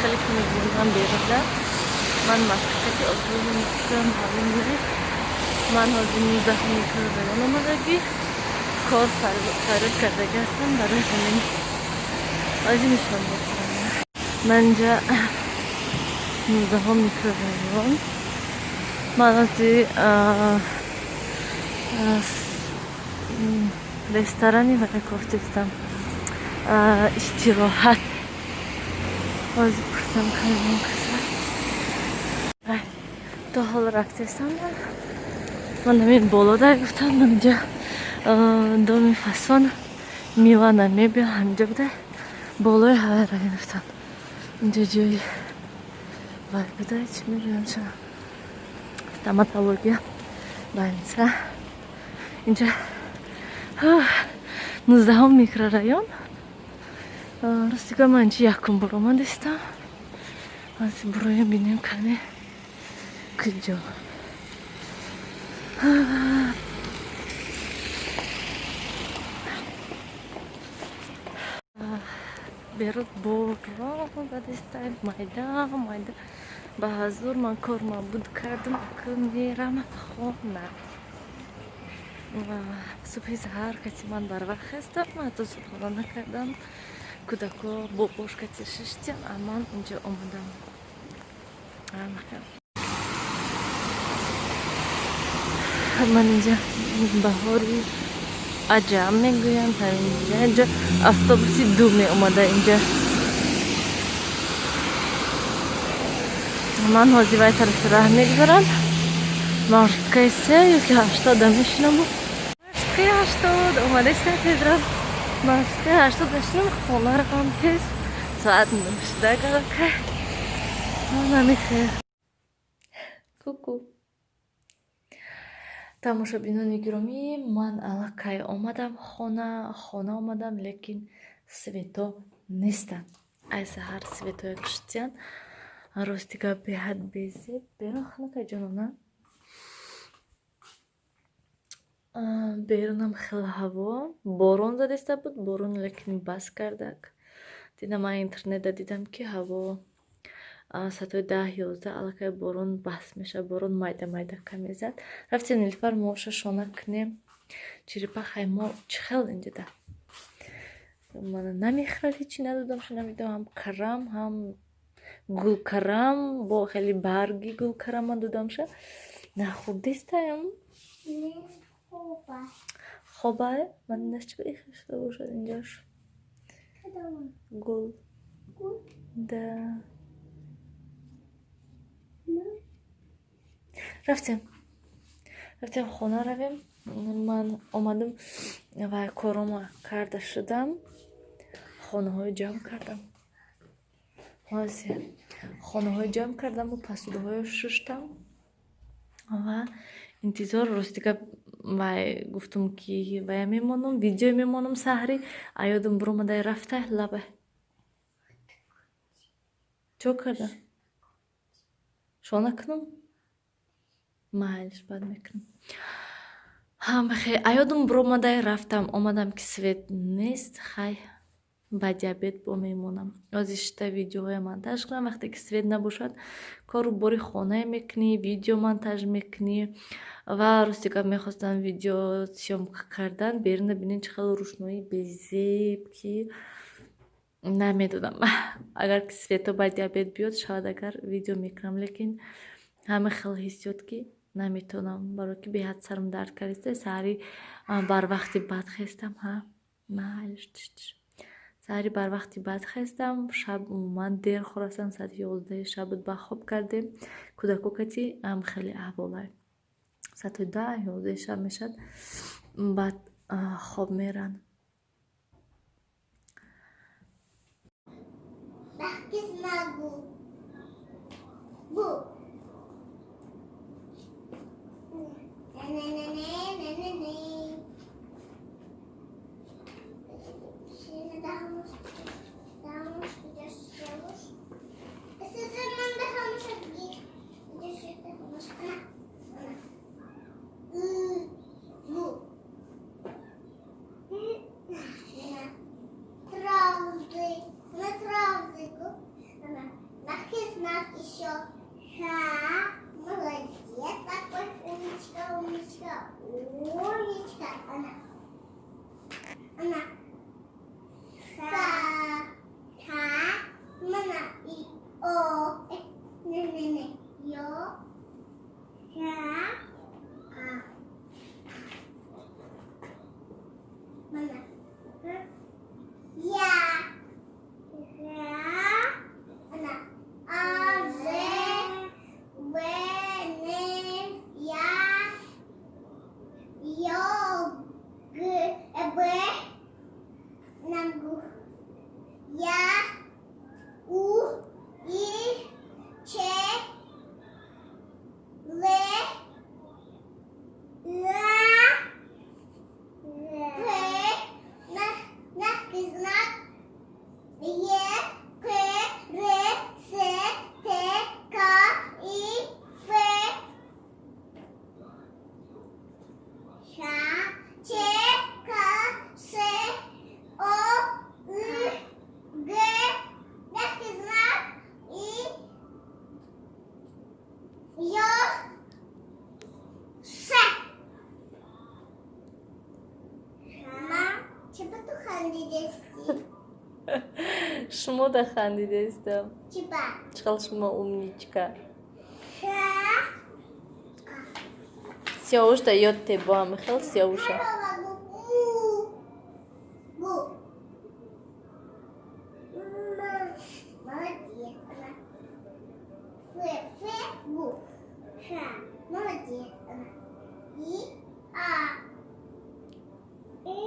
Хеле ки мебинам беруда. Ман маскакати отои маълум буди. Ман ҳозир 19 микрорайон омадагӣ. Кор фарёд кардагӣ ҳастам, барои ҳамин ҳозир нишон медиҳам. Ман инҷа 19 микрорайон. Ман ҳозир ресторани вая кофтестам. Истироҳат. Ҳозир пурсам кардам каса. То ҳол рафтестам ман. Ман ҳамин боло дар гуфтам, инҷа доми фасон Милана мебел ҳаминҷа буда. Болои ҳавай равем гуфтам. Инҷа ҷои вай буда, чӣ мегӯянд ша? Стоматология, больница. Инҷа 19 микрорайон. Рости гап, ман инҷа якум бор омадистам. Ҳозир буроем, бинем кане куҷо. Берун борон задистай, майда майда. Ба ҳазур ман кор мабуд кардам, ку мерам хона. Субҳи саҳар каси ман барвақт хестам, ҳатто субҳона накардам. Кӯдако бобош каси шиштям, а ман инҷо омадам. Ман инҷа баҳори аҷам мегӯянд, ҳаминҷа инҷа автобуси ду меомада инҷа. Ман ҳозир вай тарафи раҳ мегузарам. Маршруткаи 3 ёки 80 мешинаму. Маршруткаи 80 омадаиста, тезрав. Маршруткаи 80 мешинам, хона равам тез. Соат 9 шуда галакай. Намехел. Ку-ку. Тамошобинони гиромӣ, ман аллакай омадам хона, хона омадам, лекин свето нестанд. Ай саҳар светоя куштиянд. Рости гап, беҳад безеб. Берун хунукай, ҷонона. Берунам хеле ҳаво. Борон задиста буд, борон лекин бас кардак. Дидам, ман интернетда дидам, ки ҳаво соатҳои 10-11 аллакай борон бас мешавад. Борон майда майда кам мезад. Рафтем, Нилфар, моша шона кунем. Черепахаи мо чӣ хел инҷода? Мана намехӯрад, ҳечи надодам, намедонам, ҳам карам, ҳам гулкарам, бо хеле барги гулкарам ман додамша. Нахӯрдистаям? Хобае? Ман инаш чӣ шуда бошад инҷош? Гул. Да. Рафтем. Рафтем хона равем. Ман омадам ва корома карда шудам. Хонаҳои ҷамъ кардам. Ҳозир хонаҳои ҷамъ кардаму пасудаҳоё шуштам ва интизор, рости гап, вай гуфтум, ки вая мемонам, видео мемонам саҳри, а ёдам буромадай рафта лаба. Чо карда? Шона кунам? Майлиш, баъд мекунам. Ҳамахе, а ёдам буромадай рафтам, омадам, ки свет нест, хай ба диабет бо мемонам. Ҳозир шита видеоҳоя монтаж кунам, вақте ки свет набошад, кору бори хонае мекунӣ, видео монтаж мекунӣ ва рости гап, мехостам видео съёмка кардан, беруна бинед чӣ хел рӯшноӣ безеб, ки намедонам. Агар ки свето ба диабет биёд, шавад, агар видео мекунам, лекин ҳама хел ҳиссиёт, ки наметавонам, барое ки беҳад сарам дард кардиста, саҳари барвақти бад хестам, ҳа майлиш. Саҳари барвақти бад хестам, шаб умуман дер хӯрастам, соати 11 шаб буд ба хоб кардем. Кӯдако кати ҳам хеле аҳволай. Соати 10-11 шаб мешавад, баъд хоб меранд. Мягкий знак еще. Х. Молодец такой. Умничка, умничка, умничка. Она. Она. Са. Ка. Мана. И. О. Э. Не, не, не. Ё. Ра. А. Мана. Я. Ра. Она. А. Ж. В. Н. Я. Ё. Г. Б. Намгу. Я. У. И. Ч. Л. Ла. П. Мягкий знак. Е. П. Р. С. Т. К. И. Ф. Ш. Ч. К. С. О. И. Г. Мягкий знак. И. Ё. Ш. Ма. Чеба ту хандидести? Шумо да хандидестам. Чеба? Чӣ шумо умничка. Ш. Сиёвуш да ёд те бо ҳами хел сиёвуша. Гу. Молодец. Она. Ф, Ф, Гу. Ш. Молодец. Она. И, А. И,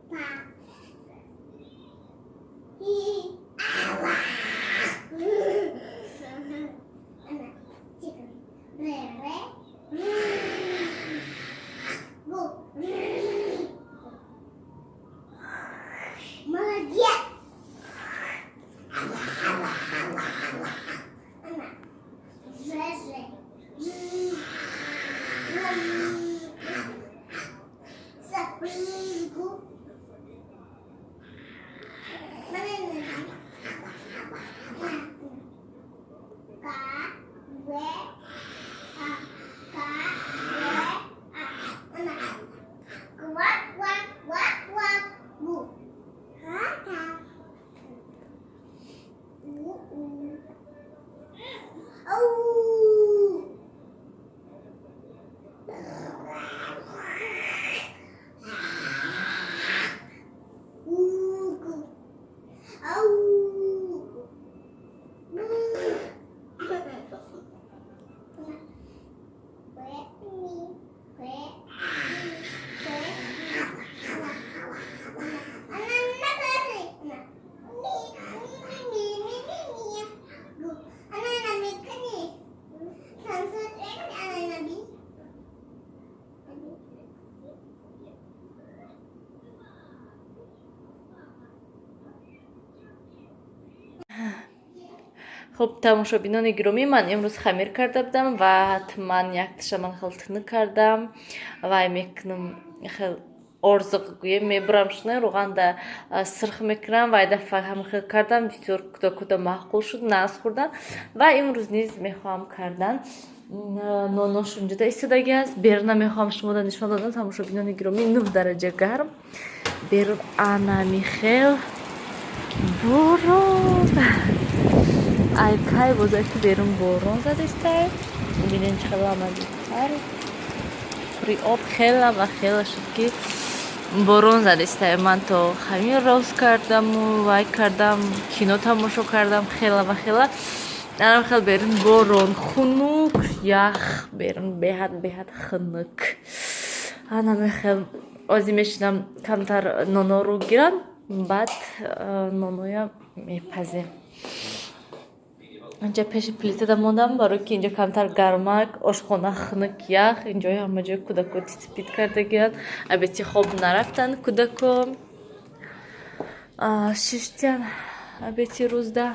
Па. И, А, Ла. Она. Тихо. Р, Р. Гу. Молодец! Она. Ж, Ж. Ж. С, Ж, Гу. К, В, А, К, В, А. Она. Ква, ква, ква, ква, гу. Ка, ка. У, у. Ау. У, гу. Ау. Б, ми, П, ми, П, Она на Ми, ми, ми, ми, ми, ми. Гу. Она на ми, кни. Танцует, она на би. Хуб, тамошобинони гиромӣ, ман имрӯз хамир карда будам ва ҳатман якташа ман хел тинук кардам. Вай мекунам, хел орзуқ гӯем, мебурам шуна, рӯғанда сирх мекунам. Вай дафъа ҳам хел кардам, бисёр куда-куда маъқул шуд, нағз хӯрдам ва имрӯз низ мехоҳам кардан. Нонош унҷода истодаги аст. Беруна мехоҳам шумода нишон додам, тамошобинони гиромӣ, 9 дараҷа гарм берун, анами хел борон. Ай кай боза ки берун борон задистай. Бинен, чӣ хела омадитар пури об, хела ва хела шуд ки борон задистай. Ман то хамир рост кардаму вай кардам, кино тамошо кардам, хела ва хела. Анам хел берун борон, хунук, ях берун, беҳад беҳад хунук. Анаме хел ози мешинам, камтар ноноро гирам, баъд ноноя мепазем. Инҷа пеши плитада мондам, барои ки инҷо камтар гармак, ошхона хунук, ях. Инҷои ҳама ҷои кӯдако титпит кардагианд, абети хоб нарафтанд кӯдако, шиштян абети рӯзда.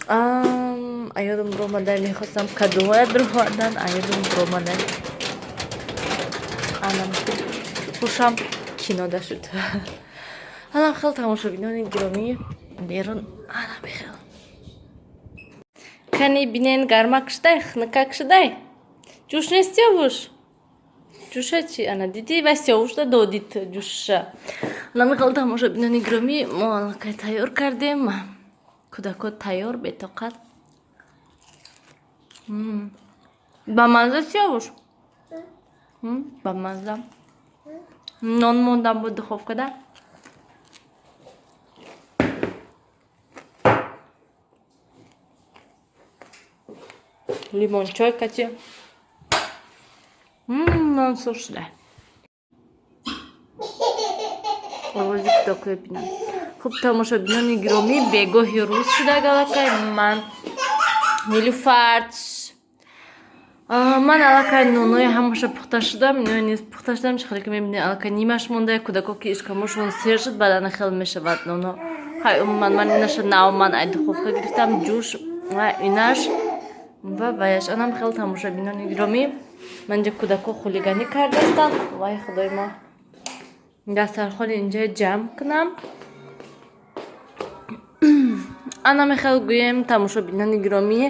Аёдам биромадай, мехостам кадуҳоя бировардан, аёдам биромадай. Анам хушам кинода шуд. Анам хел, тамошобинони гиромӣ, берун анами хел. Кани бинен, гармак шудай, хунукак шудай. Ҷӯш нест, Сиёвуш? Ҷӯша чи? Ана дидӣ, ва Сиёвушда додид ҷӯшша. Намихел, тамошобинони гиромӣ, мо аллакай тайёр кардем. Кӯдако тайёр, бетоқат. Ба мазза, Сиёвуш? Ба мазза. Нон мондам бо духовкада. Лимончой кати. Нон сур шуда. Овози кӯдакои бинам. Хуб, тамошобинони гиромӣ, бегоҳи рӯз шуда аллакай. Ман, Нилуфар, ман аллакай нонои ҳамаша пухта шудам, иное низ пухта шудам. Чӣ хеле ки мебинед, аллакай нимаш монда. Кӯдако ки ишкамошон сер шуд, баъд ана хел мешавад ноно. Хай, умуман ман инаша нав ман ай духовка гирифтам, ҷӯш ва инаш ва ваяш. Анам хел, тамошобинони гиромӣ, ман инҷа кӯдако хулиганӣ кардастанд. Вай, худои мо, дастархони инҷа ҷамъ кунам. Ана мехел гӯем, тамошобинони гиромӣ,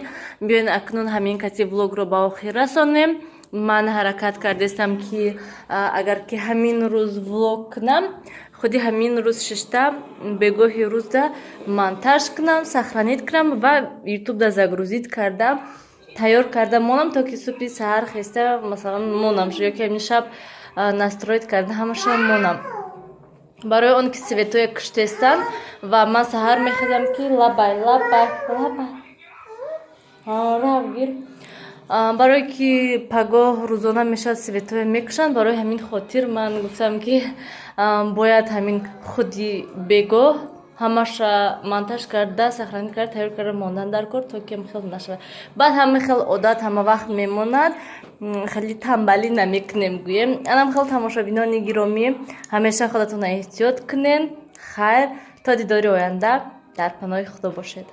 биёен, акнун ҳамин каси влогро ба охир расонем. Ман ҳаракат кардастам, ки агар ки ҳамин рӯз влог кунам, худи ҳамин рӯз шишта, бегоҳи рӯзда монтаж кунам, сохранить кунам ва ютубда загрузить карда, тайёр карда монам, то ки субҳи саҳар хеста, масалан, монам ё ки ҳамин шаб настроить карда ҳамаша монам. Барои он ки светое куштестанд ва ман саҳар мехезам, ки лабай, лабай, лабай, рав гир. Барое ки пагоҳ рӯзона мешавад, светое мекушанд. Барои ҳамин хотир ман гуфтам, ки бояд ҳамин худи бегоҳ ҳамаша монтаж карда, сохранить карда, тайёр карда мондан дар кор, то ки хел нашавад. Баъд ҳама хел одат ҳама вақт мемонад, хеле тамбалӣ намекунем, гӯем. Анам хел, тамошобинони гиромӣ, ҳамеша худатонро эҳтиёт кунен. Хайр, то дидори оянда, дар паноҳи Худо бошед.